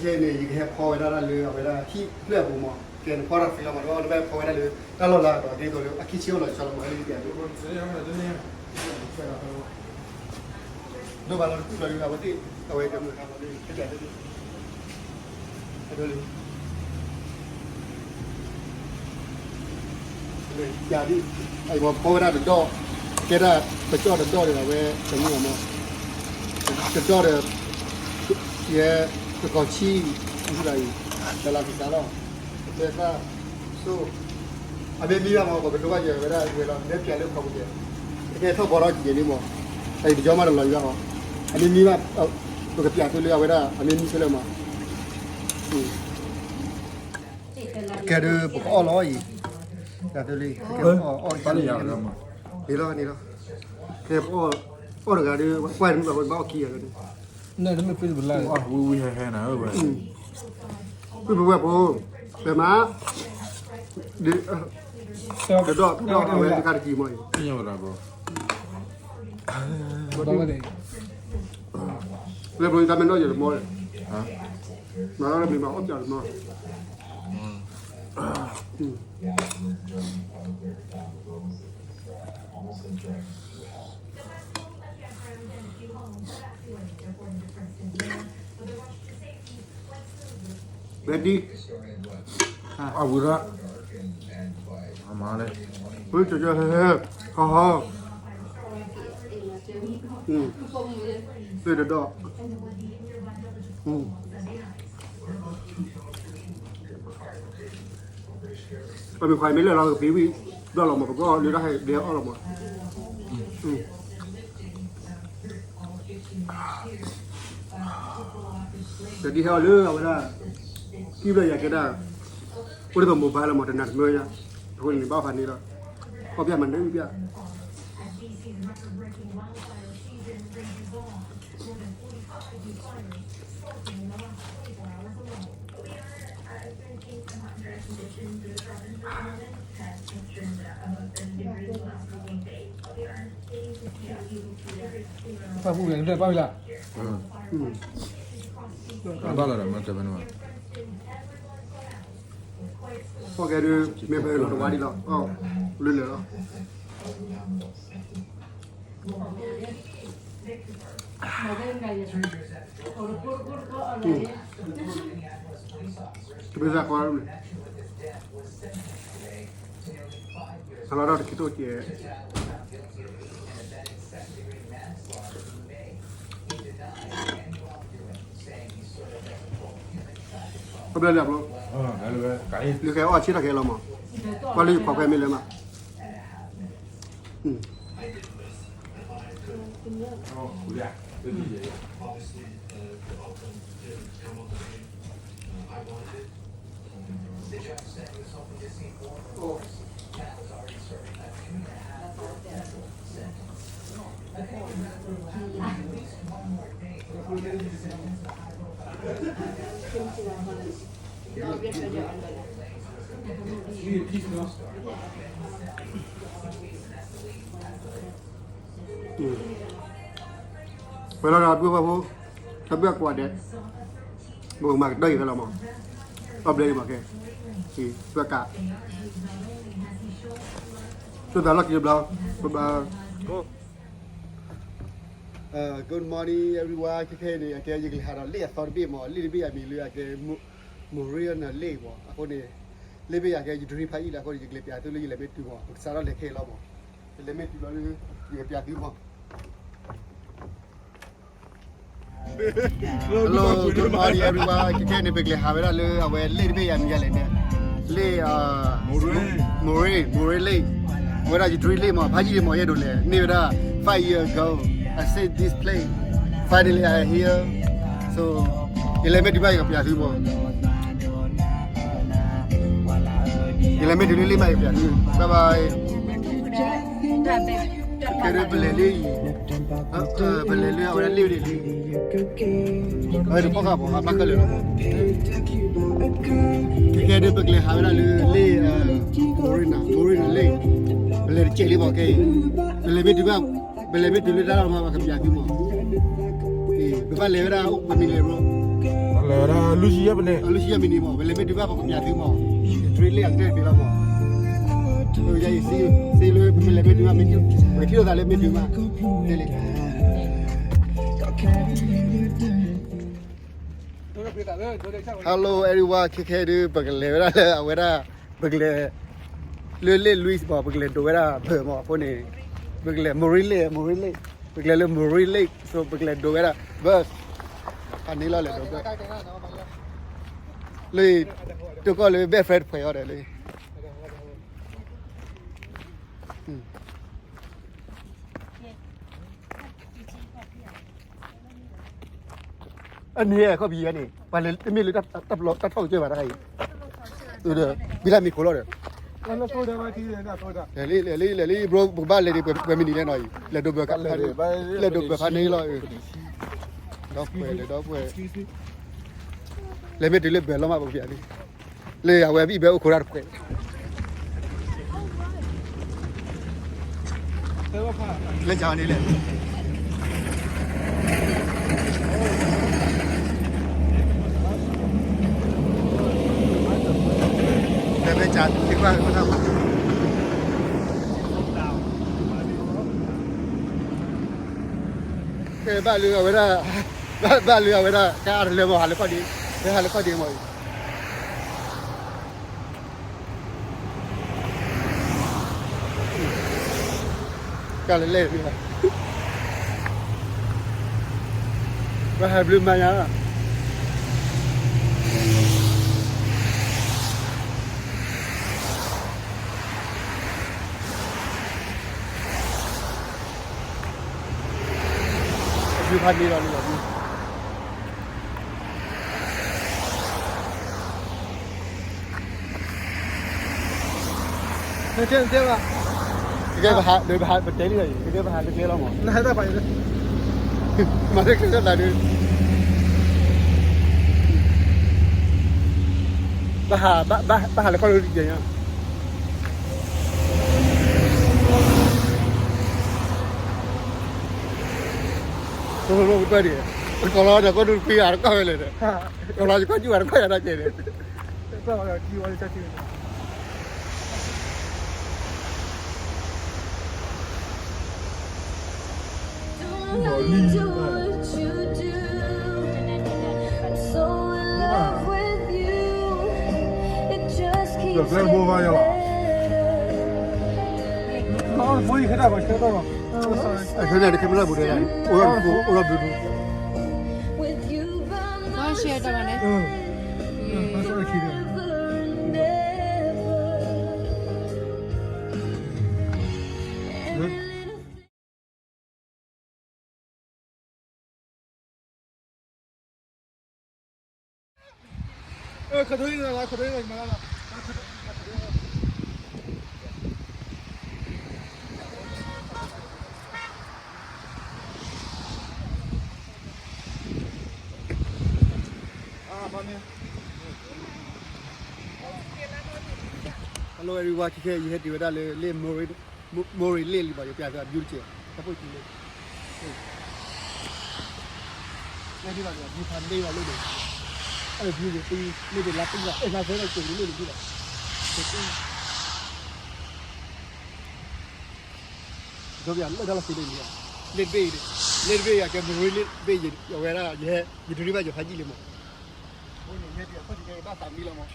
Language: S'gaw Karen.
ခဲအံၤန့ၣ် ယကဟဲဖီဝဲဒၣ်လၢအဝဲဒၣ်ဟံၣ်ဖျၢၣ်အပူၤမး, ကဲနဖီတၢ်သ့လီၤမး, ဒီးနဘၣ်ဖီဝဲဒၣ်လၢတၢ်လီၢ်လၢအတီၤက့ၤသိးလၢအခံဆ့အိၣ်လီၤဆီလီၤမး, လၢယကဲဒိၣ် ဒိၣ်ဘၣ်လီၤတကူၣ်လီၤဒ်အဝဲသ့ၣ် အဝဲကမုၢ်ဟါလီၤလၢ ယၤဒ် အအံၤမ့ၢ်ဖီဝဲဒၣ်တဒီၣ်, ကဲဒၣ်ပကၠီၣ်တဒီၣ်ဒီး အဝဲတမုာ်မး, တဒီၣ်ဒီး ယဲ တကီၢ်ဆံ အံၤ တလၤကစးလီၤ, တဲသၣ် ဆိ အမ့ၢ်မံဘၣ်မး ပကဒိဘၣ်ယဲဝဲဒၣ်ဝဲလီၤ နဲပၠးလၢခီပူၤယဲ, ကဲထီၣ်ဘီထီၣ်ကဲန့ၣ်မး, အအံၤပကၠီမးတလီၤယံၤဘၣ်ဟီ, အမ့ၢ်မံဘၣ် ပကပၠးသုလၢအဝဲဒၣ် အမ့ၢ်မံဖဲလဲၣ်မး ကဲဒုးပကအီၣ်လီၤအံၤ, ကဲသုလံ ကဲအီၣ်အီၣ်န့ၣ်လီၤ န့ၣ်လီၤ, ကဲပအီၣ် အီၣ်တဂၤဒုး ကွၢ်တမ့ၢ်ဘၣ် ပဘၣ်အီၣ်ခံဂၤဒုး, ဝံၤဝံၤဟဲဟဲနၤ ဝဲ ဝံၤပဝဲဖိ ပမၤ တဒီၣ်တဒီၣ်အဝဲတခါတကံၢ်မးအံၤ, လၢပတၢ်မ့ၢ်နီၣ်ယဲၢ်တမီၢ်, မၤလီၤလၢမ့ၢ်မၤအီၣ်ပၠးတမီၢ် ဘဲဒံ အဝံၤရၣ် အမၤလဲၣ် ဝံၤကဟဲဟဲ ဟီဟီ သ့ၣ်တဒီး ပမ့ၢ်ခွါမ့ၢ်လၢာ်လီၤကပ့ၤဝံၤ ဘျီလီၤမး ပကအီၣ်လၢတၢ်ဟဲဘျဲအီၣ်လီၤမး ယဒ်ဟဲအီၤလၢအဝဲဒၣ် ကံၢ်ဘျီယၤကဲဒၣ် အိၣ်ဒ်သိး mobile လီၤမး တနၤတမၢယါ အဃိန့ၣ် ဘၣ်ဖးန့ၣ်လီၤ ခီပၠးမၤနၢၤပၠး ပၢ်ပူၤလဲၣ် နဖျၢၣ်ဘၣ်ဝံၤလၢ် ဘၣ်လီၤဒီးမၤစၢၤဖဲန့ၣ်ဘၣ် ဖီၣ်ကဲဒုး မ့ၢ်ဖဲလီၤတဝါဒံးလီၤ လၢလၢာ်လီၤ တမ့ၢ်စ့ၢ်ကီး အလီၢ်ဒီးတခံတိၢ်ကဲ ခီဘျီလၢဘျီ နကဲအီၣ်ဆ့ထီၣ်ကဲလီၤမး ကွၢ်လၢယခီၣ်ဖဲမ့ၢ်လၢမး ဝဲလီၤဒီး ဘုၢ်ဘၣ်ဖိ တၢ်ဘုၢ်အကွၢ်ဒဲး ဘိမၤကတၢၢ်အံၤဖဲလီၤမး အီၣ်ဘျဲအံၤမးကဲ ဘုၢ်ကး ဆိသးလီၢ်ခံတဘျီ bye bye Good morning everyone ခဲခဲအံၤန့ၣ် အကဲယကလဲၤဟးဒီးလ့ၣ်အသီတဘ့ၣ်မး လ့ၣ်တဘ့ၣ်အမံၤလၢအကဲ Moraine Lake မး အဃိန့ၣ် လ့ၣ်ဘ့ၣ်ယၤကဲယဒရံဖးအံၣ်လၢအဃိန့ၣ် ယကလဲၤပၠးသုလၢယလဲၤမ့ၢ်တုၤမး ပကစးထီၣ်လဲၤခဲအံၤလီၤမး ယလဲၤမ့ၢ်တုၤလီၤလၢ ယကပၠးသုမး Hello, good morning everyone ခဲခဲန့ၣ် ပကလဲၤဟးဝဲဒၣ်လၢအဝဲလ့ၣ်တဘ့ၣ်ယၤမံၤယၤလဲၣ်န့ၣ် လ့ၣ် Moraine Moraine Lake အဝဲဒၣ်ယဒရံလ့ၣ်မး ဖးယံာ်လံမး ယအဲၣ်ဒိးလဲၤန့ၢ်ဝဲဒၣ် five years ago I said this place finally I here so ယလဲၤမ့ၢ်တုၤဘၣ်ယကပၠးသုမး ယလဲၤမ့ၢ်တုၤလၢလ့ၣ်မးယကပၠးသု bye bye ကဲဒ်ပလဲၤလၢအံၤ ပလဲၤလၢအဝဲဒၣ်လ့ၣ်ဝဲဒၣ်လံ အဝဲဒၣ်ဖီၣ်ဃာ်ပှၤဘၣ်ခဲလၢာ်လီၤ ကဲဒ်ပကလဲၤဟးဝဲဒၣ်လၢလ့ၣ် Moraine Moraine Lake ပလဲၤတစဲးလံမးကဲအံၤ ပလဲၤမ့ၢ်တုၤဘၣ် ပလဲၤမ့ၢ်တုၤလၢတၢ်လီၢ်မး ပကပၠးသုမး ပဘၣ်လဲၤဝဲဒၣ်အိၣ်ပမံၤလဲၣ်ဘျီ ဝဲဒၣ်လွံၢ်ဆံယဲၢ်မံးနံး, လွံၢ်ဆံယဲၢ်မံးနံးမး, ပလဲၤမ့ၢ်တုၤဘၣ် ပကပျးသုမး, တြ့လ့ၣ်အကတၢၢ်တဘ့ၣ်လီၤမး, ယအံၤစ့လၢပလဲၤမ့ၢ်တုၤဘၣ်, ပကထံၣ်လိာ်သးလၢမ့ၢ်တုၤမး, တဲလံ Hello everyone, ခဲခဲဒုး ပကလဲၤဝဲဒၣ်လၢအဝဲဒၣ် ပကလဲၤ လၢ Lake Louise မး, ပကလဲၤဒိးဝဲဒၣ် ဘၢၣ်မး, အဃိန့ၣ် ပကလဲၤ Murray Lake, Murray Lake, ပကလဲၤလၢ Murray Lake, so ပကလဲၤဒိးဝဲဒၣ် ဘၢၣ်, ဖးန့ၢ်လီၤ လဲၤဒိးဘၢၣ်, လၢ တိၢ်ကီၢ်လၢ best friend တဖှဲးအီၤဒီးလၢ အန့ၣ်ခီၣ်ဖံးယဲန့ၣ် ပှၤလဲၤတမ့ၢ်လၢတၢ်ထီၣ်ကစၢၢ်ဘၣ်တခါအံၤ, ဘံလၢမ့ၢ်ခိးလီၤဒီး, လဲၤလံ လဲၤလံ လဲၤလံ bro, ပကဘၣ်လဲၤဒံးပှဲၤမံးနံးလဲၣ်နီၤအံၤ, လဲၤဒိးဘၢၣ်, လဲၤဒိးဘၢၣ်ဖးန့ၢ်လီၤ, ဒီပုၢ်ဝဲၢ်, ဒီပုၢ်ဝဲၢ်, လဲၤမ့ၢ်တုၤလၢဘၢၣ်လီၤမး ပကပျးလံ လၢအဝဲအဘံၣ်ဘဲအိၣ်ခိးတၢ်တခွဲး, လၢကန့ၣ်လဲၣ်, လၢဘဲကၠးသ့ၣ်ခွါတၢ် ကဲဘၣ်လၢအဝဲဒၣ်, ဘၣ်လၢအဝဲဒၣ် ကါအါတလၢမး ဟးလၢခီၣ်ဒ့, ဟဲဟးလၢခီၣ်ဒ့မးအံၤ, ကါလၢလဲၣ်, ဘၣ်ဟးဘျုးမၤညါ အဘျုးဖးန့ၢ်လီၤန့ၣ်လီၤ, နတဲနတဲဘၣ်, ကဲပဟး, ပတဲလံ, ကဲပဟးလၢကျဲလီၤမး, နဟဲတၢ်ပာ်, မၤလၢကျဲလီၤသးဒုး, ဘၣ်ဟး, ဘၣ်ဟးလၢခီၣ်လၢဒ်ယဲညါ ကီၢ်လီၤကကွၢ်ဒံး, ကီၢ်လီၤဒီးကီၢ်ဒူၣ်တကွံဂၤတကီၢ်ဝဲလဲၣ်ဒီး, ကီၢ်လီၤယကွၢ်ကၠူၣ်ဂၤတကီၢ်ယၤတၢ်ကဲန့ၣ်, လီၤလံ, ဒီးကျဲဘိဘၣ်ယၤ, ဘိယခဲတၢ်ပှၤဆၢထၢၣ်လီၤ, အဆၢထၢၣ်တခဲမ့ၢ်လၢဘူးတဲ, အိၣ်ဒီးဘူး, အိၣ်ဒီးဘူးဘူး, ဘၣ်ဆဲးတၢ်ဘၣ်န့ၣ် Hello everyone, ခဲခဲ ယဟဲတုၤဝဲဒၣ်လၢ လ့ၣ် Murray Lake လံဘၣ်, ယပျးသု အ beautiful တၢ်ဖိတံၢ်လၢ လၢဒ်ဘၣ်န့ၣ် အ view ဖးန့ၢ်လီၤလၢန့ၣ်, အ view န့ၣ် လၢန့ၣ်လါတံၢ်ဘၣ်, အဲ လါသၢလီၤက့ၤလၢန့ၣ်ဒ်ဘၣ်, တံၢ် ဒီးပျးလၢတၢ်လီၢ်ခံလၢန့ၣ်, လ့ၣ်တဘ့ၣ်အံၤ, လ့ၣ်တဘ့ၣ်အံၤ ကဲ Murray Lake တဘ့ၣ်အံၤ, အဝဲဒၣ် ယဟဲ ယဒုးဒံးဘၣ်ယဖးယံာ်လံမး, အဃိန့ၣ် ယဟဲတုၤအခီၣ်ထံးကဲဘၣ်သးမံလီၤမး.